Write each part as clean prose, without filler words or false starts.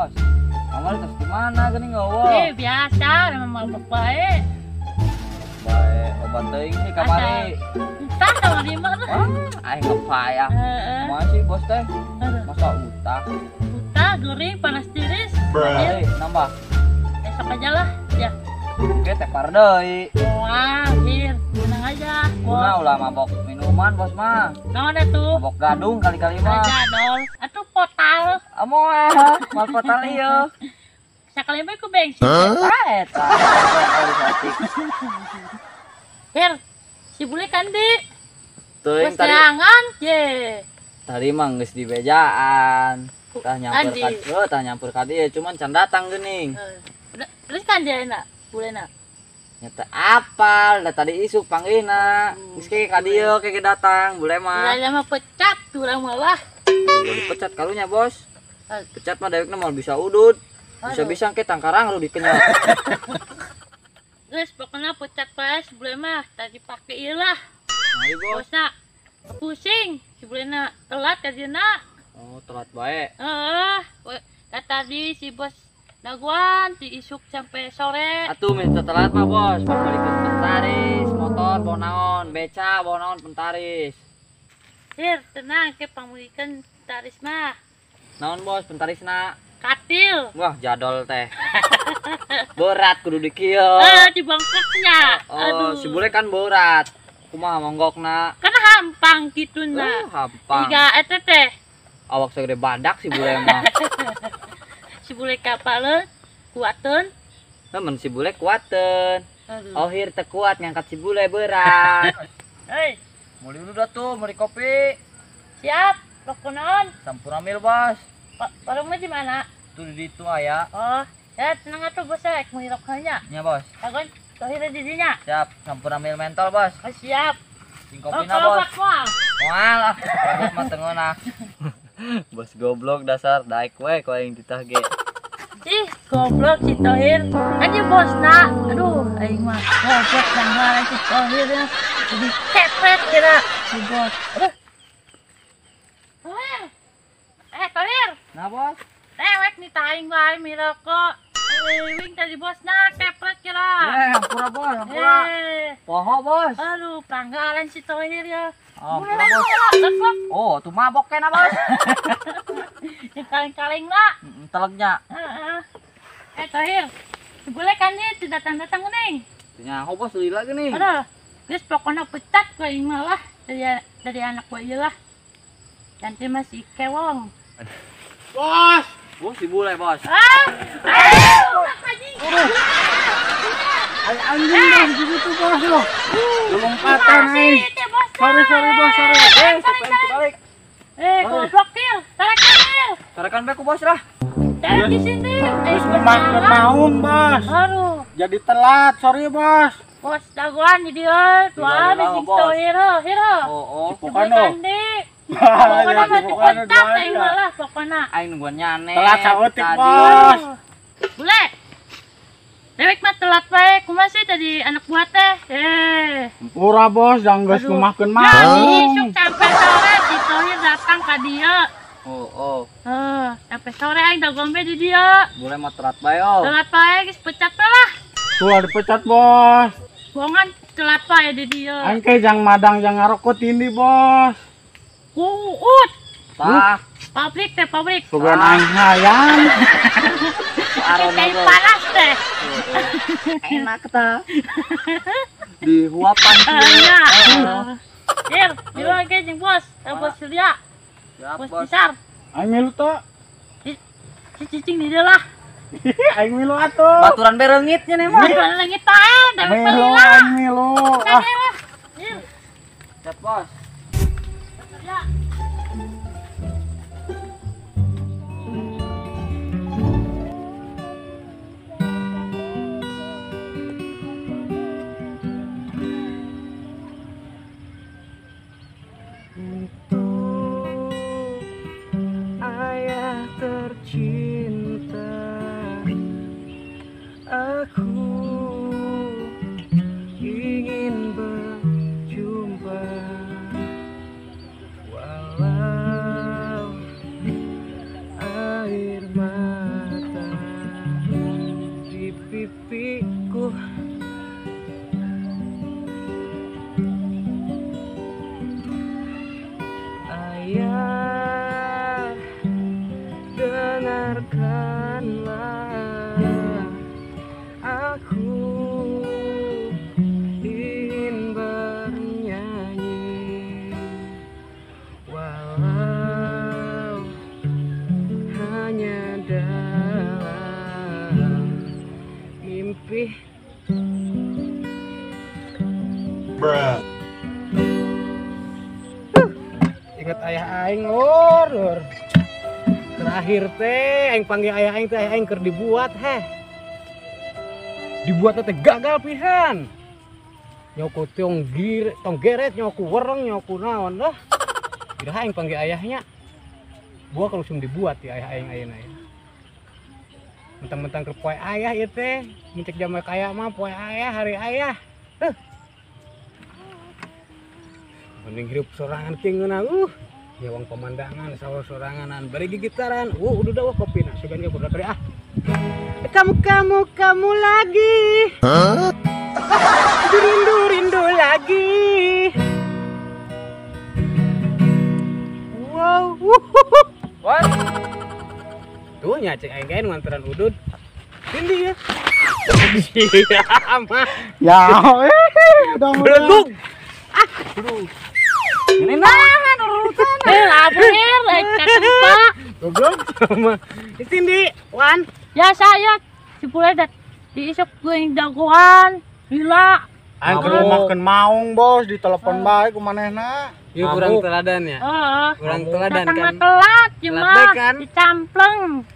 Bos. Kamari terus di mana geuning eueuh? Biasa memang mabok bae. Bae, obat teuing sih kamari. Entah kamari mah. Wah, aing ngepayah. Kumaha sih bos teh? Masa utah? Utah gering panas tiris. Deui nambah. Esok aja lah, ya. Oke, tepar deui. Wah, hir, tenang aja. Guna ulah mabok minuman bos mah. Naon atuh? Mabok gadung kali-kali mah. Jadol, atuh potal. Amoal, mal potal ieu. Sakali mah ku bensin. Tah eta. Hir, si bule kan di. Teuing tadi. Serangan, ye. Tadi mah geus dibejaan. Tah nyampur ka, heuh tah nyampur ka dieu cuman can datang geuning. Terus kan dia enak, bulena. Nyata apal, da tadi isuk panggihna. Geus ke ka dieu ke datang bule mah. Bule mah pecat urang mah lah. Udah dipecat karunya, Bos. Pecat mah dewekna moal bisa udud. Bisa-bisa ke tangkarang lu dikenyot. Geus pokona pecat bae si bule mah, tadi pake ieu lah. Ayo, Bos. Bosna pusing, si bulena telat ka dieuna. Oh, telat bae. Heeh, tadi si bos daguan di isuk sampai sore. Atuh minta telat mah bos, pangbalikeun pentaris, motor bawa naon, beca bawa naon pentaris. Hir, tenang ke pangbalikeun pentaris mah. Naon bos pentarisna? Katil. Wah, jadol teh. Berat kudu dikieu. Dibongkoknya. Oh, aduh. Si bule kan berat. Kumaha monggokna? Kan hampang kituna. Hampang. Tiga eta teh. Awak segede badak si bule mah. Si bule kapaleun kuateun. Mun si bule kuateun. Oh, hir teu kuat ngangkat si bule berat. Hei, meuli dulu atuh, meuli kopi. Siap, rokok naon? Sampuramil, Bos. Warungnya di mana? Tuh di ditu aya. Oh, ya tenang atuh bos, rek meuli rokoknya. Nya, Bos. Dagoan tohir di dinya. Siap, sampuramil mentol, Bos. Oh, siap. Sing kopina, Bos. Moal. Moal ah, bos mah teu ngeunah. Bos goblok dasar daek we ku aing ditah ge. Ih, goblok si Tohir. Kan ieu bosna. Aduh, aing mah goblok nanggaran si Tohir ya. Jadi kepret kira si bos. Aduh. Tohir. Tohir. Nah, Bos. Dewek nih aing bae miroko. Wing tadi bosna kepret kira. Hampura bos, hampura. Poho, Bos. Aduh, panggalan si Tohir ya. Hampura, Bos. Oh, tuh mabok kena, Bos. Yang kaleng-kaleng lah. Telegnya. Heeh. Tohir, boleh kan nih tidak datang-datang nih? Nyaho bos lila gini. Aduh, geus pokona pecat ku aing mah lah dari anak gua ieu lah. Ganti masih kewong. Bos, bos si bule bos. Ah, anjing. Anjing dong gitu bos loh. Lompatan aing. Sorry sorry bos, sorry. Balik. Goblok Kil, tarik Kil. Tarikan bae ku bos lah. Tarik di sini. Terus kemakan maung bos. Aduh. Jadi telat, sorry bos. Bos dagoan di dieu, tuan sing Tohir, hero. Oh, oh. Pokona. Pokona mah dikontak aing malah pokona. Aing nungguan nyane. Telat saeutik bos. Bule. Dewek mah telat bae, kumaha sih tadi anak buah teh? Hampura bos, jangan geus ngumahkeun maung. Ya, isuk sampai sore si Tohir datang ka dieu. Oh, oh. Sampai sore aing dagoan bae di dieu. Bule mah telat bae, oh. Telat bae geus pecat bae lah. Tuh dipecat bos. Bohongan telat bae di dieu. Aing ke jang madang jang ngarokok tindi bos. Kuut. Tah. Pabrik teh pabrik. Bukan aing hayang. Kayak panas teh. Enak tah. Dihuapan kieu. Hir, milu ge jeung bos, bos Surya. Bos besar. Aing milu teh. Si cicing di dieu lah. Aing milu atuh. Baturan be reungit nya mah. Baturan reungit bae, dewek mah milu lila. Aing milu. Ah. Siap, Bos. Surya. Untuk ayah tercinta, aku ingin berjumpa. Walau Dengarkanlah, aku ingin bernyanyi, walau hanya dalam mimpi. Bruh. Ingat ayah aing lur, lur. Terakhir teh aing panggil ayah aing teh, ayah aing keur dibuat heh. Dibuat teh gagal pisan. Nyoku tiong gir, tong geret, nyoku wereng, nyoku naon lah. Kira aing panggil ayahnya. Gua kalau langsung dibuat ya ayah aing ayeuna ya. Mentang-mentang keur poe ayah ieu teh, mun cek jama kaya mah poe ayah, hari ayah. Huh. Mending hirup sorangan ki ngeunah nyawang pemandangan sawah soranganan bari gigitaran udah dah kopi nah sugan ge kudu ah. Kamu kamu kamu lagi. Huh? Rindu rindu lagi. Wow. What? Tuh nya cek aing gaen nganteran udud. Tindi ya. Iya mah. Ya, udah belegug. Ah. Ini nahan urutan. Lapir, katempa. Goblok sama. Tindi, Wan. Ya saya si bule dat diisuk geuning dagoan. Gila. Aing keur rumahkeun maung, Bos, ditelepon bae ku manehna. Ieu kurang teladan ya? Heeh. Kurang teladan kan. Telat ieu mah. Dicampleng.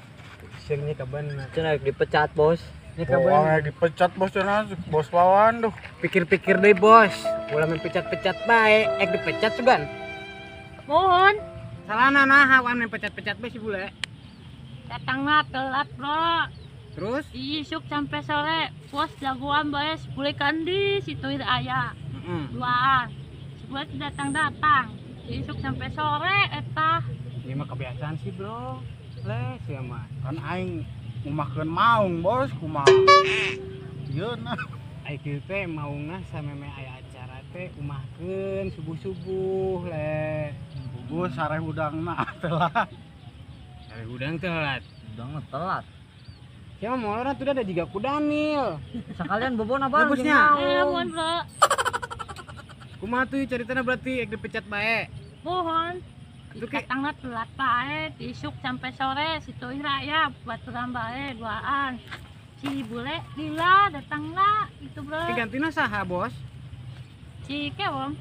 Sieun nya kaban cenah dipecat, Bos. Nya kaban dipecat bos cenah, bos lawan duh. Pikir-pikir deui, Bos. Ulah main pecat-pecat bae, ek dipecat sugan. Mohon. Salahna naha wan main pecat-pecat bae si bule. Datangna telat, Bro. Terus isuk sampai sore bos jagoan bae si bule kandi si Tohir aya. Duaan. Si bule datang-datang. Isuk sampai sore eta. Ieu mah kebiasaan sih, Bro. Le, sia mah. Kan aing ngumahkeun maung, Bos, kumaha. Ieu nah. Ai kieu teh maungna sameme aya acara teh umahkeun subuh-subuh le. Subuh sare hudangna telat. Sare hudang telat. Hudangna telat. Siapa mau orang tuh ada juga ku Daniel. Sekalian bobon apa? Bosnya. Mohon, Bro. Kumaha tuh ceritana berarti ek dipecat bae. Mohon. Datangna telat bae, isuk sampai sore si Tohir aya baturan bae duaan. Si bule lila datangna itu, Bro. Digantina saha, Bos? Si Kewong.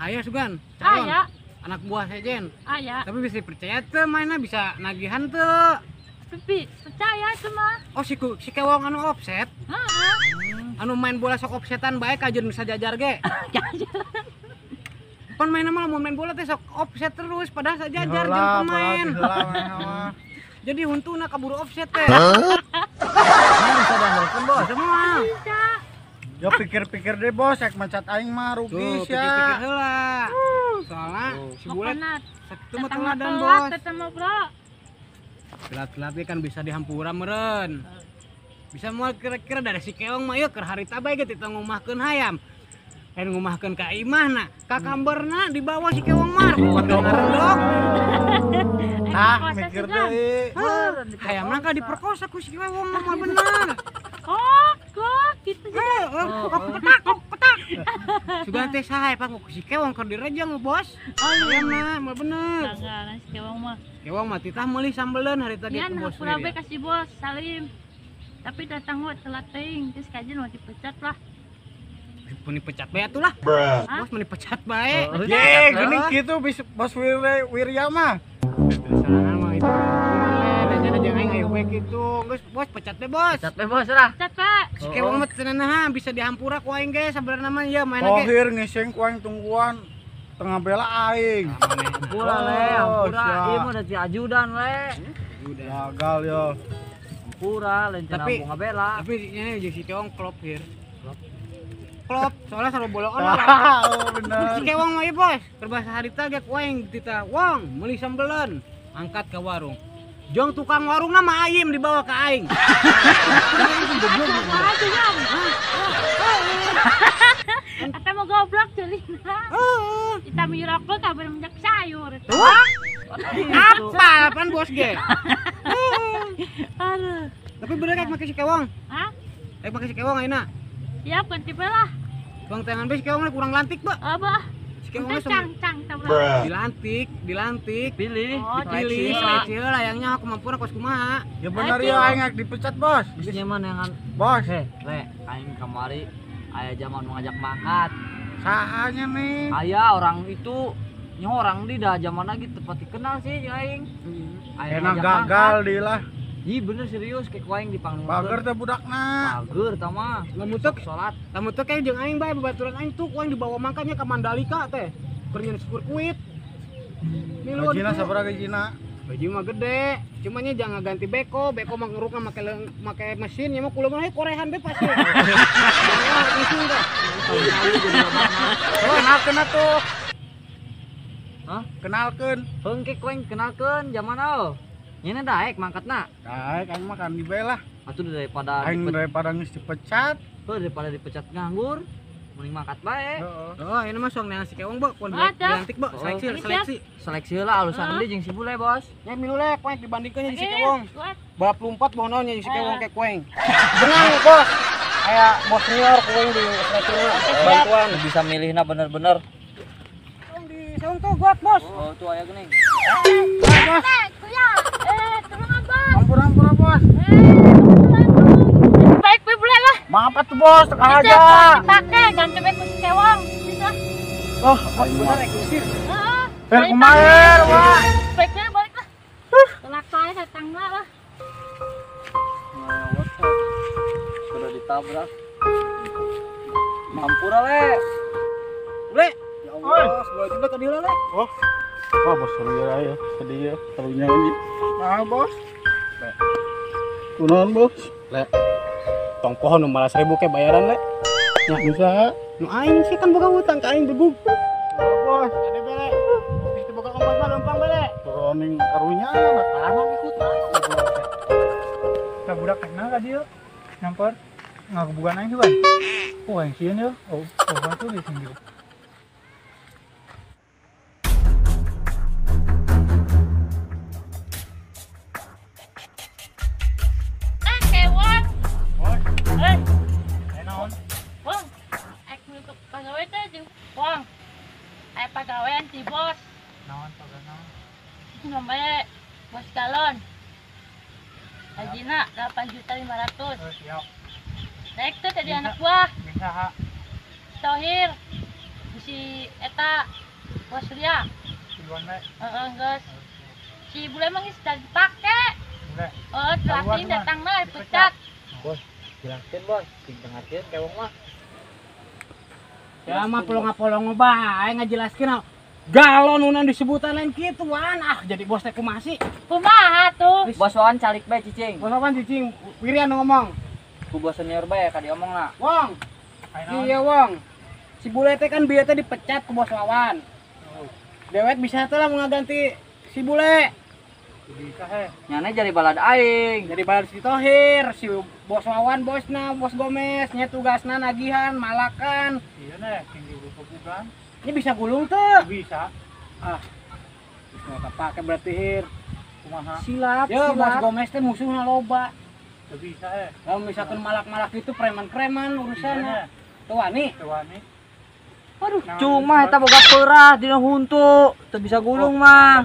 Aya sugan, calon. Aya. Anak buah sejen. Aya. Tapi bisa dipercaya teu mainna bisa nagihan teu. Tapi percaya itu mah. Oh si Kewong anu offset. Heeh. Anu main bola sok offsetan bae kajeun bisa jajar ge. Pan main mah lamun main bola teh sok offset terus padahal sajajar jeung pemain. Jadi huntuna kaburu offset teh. Bisa diandalkeun, Bos. Semua. Bisa. Ya pikir-pikir deh, Bos, ek mecat aing mah rugi sia. Pikir-pikir heula. Soalna si bule sakitu mah teladan, Bos. Tetemu, Bro. Telat-telat kan bisa dihampura meureun. Bisa moal kira-kira dari si Keong mah ieu keur harita bae ge teu ngumahkeun hayam. Lain ngumahkeun ka imahna, ka kamberna dibawa si Keong mah kuat ngarendok. Ah, mikir deui. Hayamna ka diperkosa ku si Keong mah moal bener. Kok gitu sih. Kotak kotak. Sugan teh saha pak ku si Keong keur direjeng, Bos. Oh iya mah moal bener. Gagal si Keong mah. Keong mah titah meuli sambeleun hari tadi ku bos. Hampura bae ka si bos, salim. Tapi datang we telat teuing, geus kajeun mah dipecat lah. Mun dipecat bae atuh lah. Bos mun dipecat bae. Ye, geuning kitu bos Wirya mah. Sarangan mah itu. Kumaha le, jeung aing aya we kitu. Geus bos pecat bae, Bos. Pecat bae, Bos lah. Pecat bae. Si Keong mah teu naha bisa dihampura ku aing ge sabenerna mah ieu main ge. Tohir ngising ku aing tungguan tengah bela aing. Hampura le, hampura. Ieu mah da ti ajudan le. Gagal yo. Hampura lain cenah bunga bela. Tapi nya jeung si Keong klop hir. Klop, soalnya selalu boloon lah. Oh, bener. Si Keong mah ieu, Bos. Keur bahasa harita ge ku aing tita, "Wong, meuli sambeleun." Angkat ke warung. Jong tukang warungna mah ayim dibawa ke aing. Atau mau goblok celina. Kita mirok kabar minyak sayur. Apa? Apaan bos ge? Aduh. Tapi bener rek make si Kewong. Hah? Rek make si Kewong ayeuna. Siap ganti bae lah. Bang tangan bae si Kewong kurang lantik, Mbak. Abah. Si Kewong cang-cang dilantik, dilantik. Pilih. Oh, dipilih seleksi heula layangnya kemampuan kos kumaha. Ya bener ya aing rek dipecat, Bos. Geus nyaman yang Bos. Le, aing kamari aya zaman mengajak mangkat. Sahanya nih. Aya orang itu nyo orang di dah zaman lagi tepat dikenal sih aing. Enak gagal di lah. Ih bener serius kayak aing dipanggil. Bager teh budakna. Bager tah mah. Lamun teu salat. Lamun teu kayak jeung aing bae babaturan aing tuh aing dibawa mangkatnya ke Mandalika teh. Keur nyeun sirkuit. Gajina sabaraha gajina? Gaji mah gede, cuma nya jangan ganti beko, beko mah ngerukna make mesin, nya mah kula mah korehan be pasti. Mesin teh. Kenalkeun atuh. Hah? Kenalkeun. Heung ke aing kenalkeun zaman oh. Nyana daek mangkatna. Daek aing mah kan dibae lah. Atuh daripada aing daripada geus dipecat. Heuh daripada dipecat nganggur, mending mangkat bae. Heeh, ini mah sok neangan si Kewong, Bok. Kun dilantik, Bok. Seleksi, seleksi. Seleksi heula alusan deui jeung si Bule, Bos. Nya milu le kueng dibandingkeun jeung si Kewong. Balap lompat boh naon nya si Kewong ke kueng. Benang, Bos. Aya bos senior kueng di seleksi bantuan bisa milihna bener-bener. Kueng di saung tuh buat, Bos. Oh, tuh aya geuning. Bos. Tolong abang. Ampun, Bos. Baik, bule lah. Maaf atuh, Bos, teu aja. Dipake ganti bae ku si Kewong. Bisa. Oh, bos bener rek usir. Heeh. Eh, kumaha, Wak? Baik bae balik lah. Telat bae datang lah. Sudah ditabrak. Mampura le. Le. Ya Allah, sebelah juga ka dieu le. Oh. Wah, bos seru ya, sedih ya, karunya ini. Nah, bos. Le. Kunaon, Bos? Le. Tong poho nu malas ribu ke bayaran le. Ya bisa. Nu aing sih kan boga hutang ka aing bebug. Oh, bos. Ade bele. Geus teu boga ongkos mah leumpang bele. Turunin karunya anak hutang. Tah budak kenal ka dieu. Nyampor ngagebugan aing sih, Ban. Oh, aing sieun yeuh. Oh, oh tuh di sini. Pagawean si bos. Naon pagawean? Namanya bos galon. Gajina 8.500.000. Oh, siap. Naik tuh tadi anak buah. Bisa ha. Tohir. Si eta bos Ria. Tiluan bae. Heeh, geus. Si bule mah geus dipake. Bule. Oh, terakhir datangna dipecat. Bos, jelaskeun bos, sing pengertian Kewong mah. Ya mah polong-polong bae ngajelaskeun galon unan disebutan lain kitu wan ah jadi bos teh kumaha sih? Kumaha tuh? Bos Wawan calik bae cicing. Bos Wawan cicing wirian ngomong. Ku bos senior bae ka diomongna. Wong. Iya Wong. Si bule teh kan bieu teh dipecat ku bos Wawan. Dewek bisa teh lah ngaganti si bule. Bisa he. Nyana jadi balad aing. Jadi balad si Tohir, si bos Wawan bosna, bos Gomez nya tugasna nagihan, malakan. Iya neh, sing dibuka-bukan. Ini bisa gulung tuh. Bisa. Ah. Bisa kepake berarti hir. Kumaha? Silap, yo, silap. Bos Gomez teh musuhna loba. Teu bisa he. Kalau misalkan malak-malak itu preman-preman urusannya. Tuh wani. Tuh wani. Aduh, cuma eta boga peurah dina huntu, teu bisa gulung mah.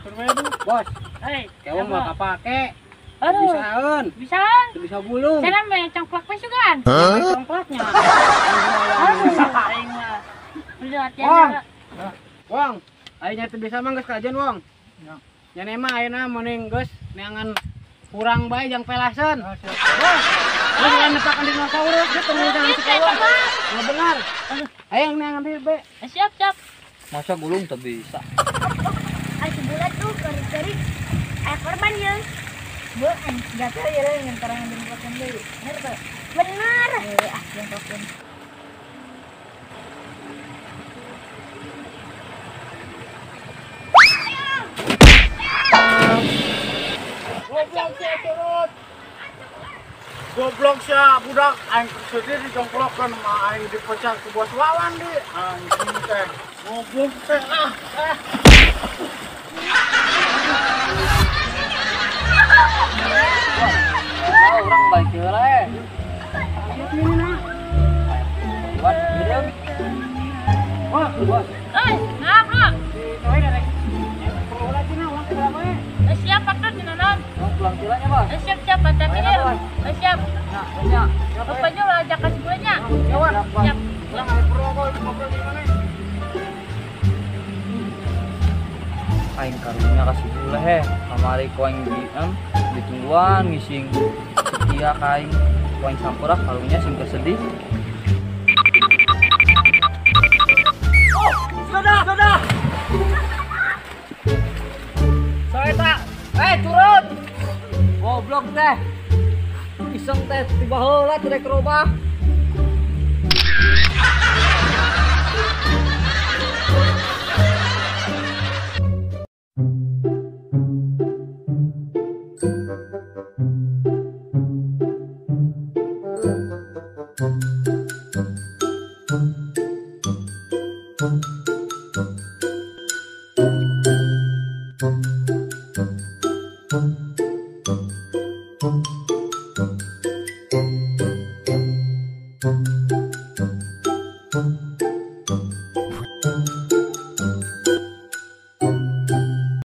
Bos. Hei, Kewong mah kapake. Aduh. Bisaeun. Bisaan. Teu bisa gulung. Cenah mah congklak we sugan. Congklaknya. Aduh, aing mah. Udah Wong. Wong, aing nya teu bisa mah geus kajen, Wong. Ya. Nya mah ayeuna mending geus neangan kurang bae jang pelaseun. Wong. Lu jangan nepakan dinosaurus gitu neangan si Kewong. Nggak benar. Ayo neangan deui bae. Siap, siap. Masa gulung teu bisa. Ai sebulan tuh cari-cari aya korban ya. Bu, gatel ya dengan tarangan jengklokan deui. Bener tuh? Bener. Ah, jengklokan. Goblok sia turut. Goblok sia budak aing sedih dijongklokkeun mah aing dipecat ku bos Wawan di. Anjing teh. Goblok teh ah. Ah. Bos. Eh, nah bro. Si Toy rek. Perlu lagi nah uang berapa ya? Siap atuh dinaon. Oh, pulang tilanya, Bos. Siap siap hati-hati ya. Siap. Nah, bosnya. Siap. Bapak juga ajak kasih bulenya. Siap, Bos. Siap. Urang aya perlu kok ngobrol di mana? Aing karunya kasih bule heh. Kamari ku aing di ditungguan ngising setia ka aing. Ku aing sampurah karunya sing kesedih. Oh, sudah, sudah. Saya tak. Turun. Goblok teh. Iseng teh tiba heula teu rek robah.